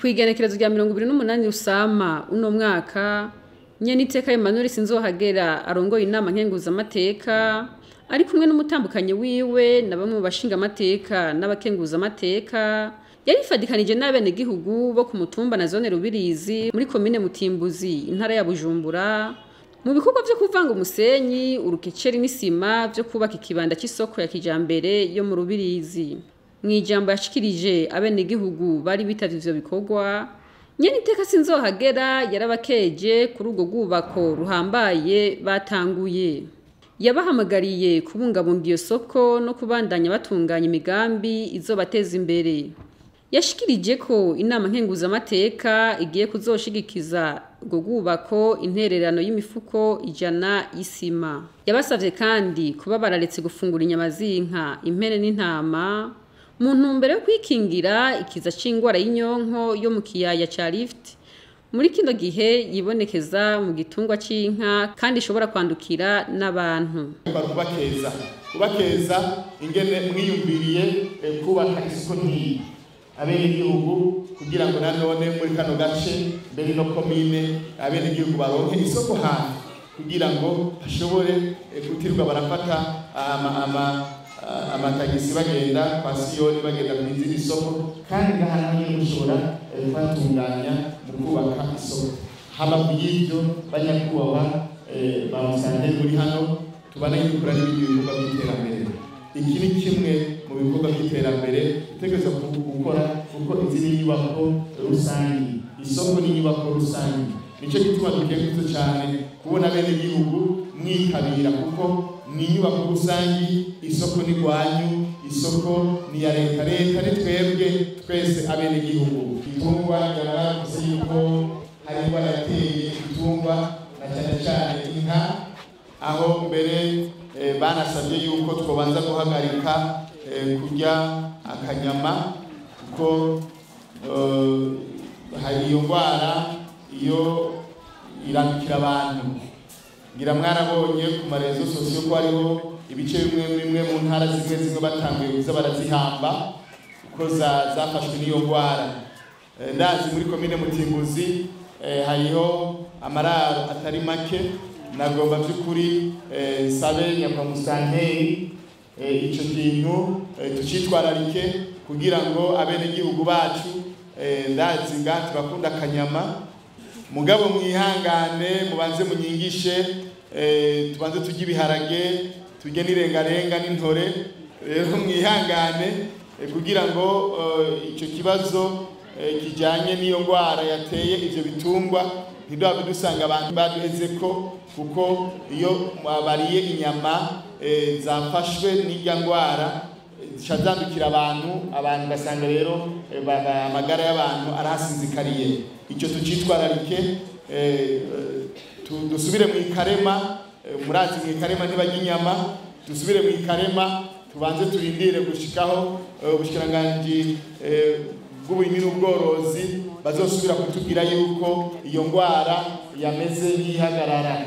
Kw'igenekerezo rya 28 Rusama uno mwaka, Nyeniteka Emmanuel Sinzohagera arongoye inama nkenguzamateka ari kumwe n'umutambukanyi wiwe na bamwe mu bashingamateka n'abakenguzamateka, yarifadikanije n'abenegihugu bo ku mutumba na zone Rubirizi muri komine Mutimbuzi, intara ya Bujumbura, mu bikorwa vyo kuvanga umusenyi, urukeceri n'isima vyo kubaka ikibanda c'isoko ya kijambere yo mu Rubirizi. Mw'ijambo yashikirije abenegihugu bari bitavye ivyo bikorwa, Nyeniteka Sinzohagera yarabakeje kuri urwo rwubako ruhambaye batanguye. Yabahamagariye kubungabunga iyo soko no kubandanya batunganya imigambi izobateza imbere. Yashikirije ko inama nkenguzamateka igiye kuzoshigikiza urwo rwubako intererano y'imifuko 100 y'isima. Yabasavye kandi kuba bararetse gufungura inyama z'inka, impene n'intama mu ntumbero yo kwikingira ikiza c'ingwara y'inyonko yo mu kiyaya ca Rift, muri kino gihe yibonekeza mu gitungwa c'inka kandi ishobora kwandukira n'abantu. Kubakeza ingene mwiyumviriye kubaka isoko nk'iyi abenegihugu, kugira ngo nanone muri kano gace mbere no komine abenegihugu baronke isoko hafi, kugira ngo bashobore kutirwa barafata amatagisi bagenda kwa Siyoni, bagenda mu zindi soko, kandi ngaha nyine mushobora kwatunganya mu kubaka isoko. Hama y'ibyo banyakubahwa ba musante muri hano, tubana dukora n'ibindi bikorwa by'iterambere. Iki ni kimwe mu bikorwa by'iterambere dutegerezwa gukora, kuko izi ni inyubako rusange, isoko ni inyubako rusange. Nicyo gituma dukengurutse cyane kubona abenegihugu mwitabira, kuko ni inyubako rusange, isoko ni rwanyu, isoko ni ya leta, leta ni twebwe twese abenegihugu. Ibitungwa byaravuze yuko hari indwara yateye ibitungwa na cyane cyane inka, aho mbere banasabye yuko twobanza guhagarika kurya akanyama, kuko hari iyo ndwara iyo irandukira abantu. Ngira mwarabonye ku marezo sosiyo ko hariho ibice bimwe bimwe mu ntara zimwe zimwe batanguye kuza barazihamba kuko zafashwe n'iyo ndwara. Ndazi muri komine Mutimbuzi hariho amararo atari make. Nagomba by'ukuri sabe nyakwamusanteri ico kintu tucitwararike, kugira ngo abenegihugu bacu, ndazi nga tubakunda akanyama, mugabo mwihangane mubanze munyingishe, tubanze turye ibiharage, turye n'irengarenga n'intore. Rero mwihangane kugira ngo ico kibazo kijanye n'iyo ndwara yateye ivyo bitungwa ntiduhave dusanga abantu baduhezeko, kuko iyo bariye inyama zafashwe n'irya ndwara zica zandukira abantu, abantu basanga rero amagara y'abantu arahasinzikariye. Icyo tucitwararike, dusubire mu ikarema. Murazi mu ikarema ntibarya inyama, dusubire mu ikarema, tubanze turindire gushikaho ubushikiranganji bw'uburimyi n'ubworozi bazosubira kutubwira yuko iyo ndwara yameze nk'ihagarara.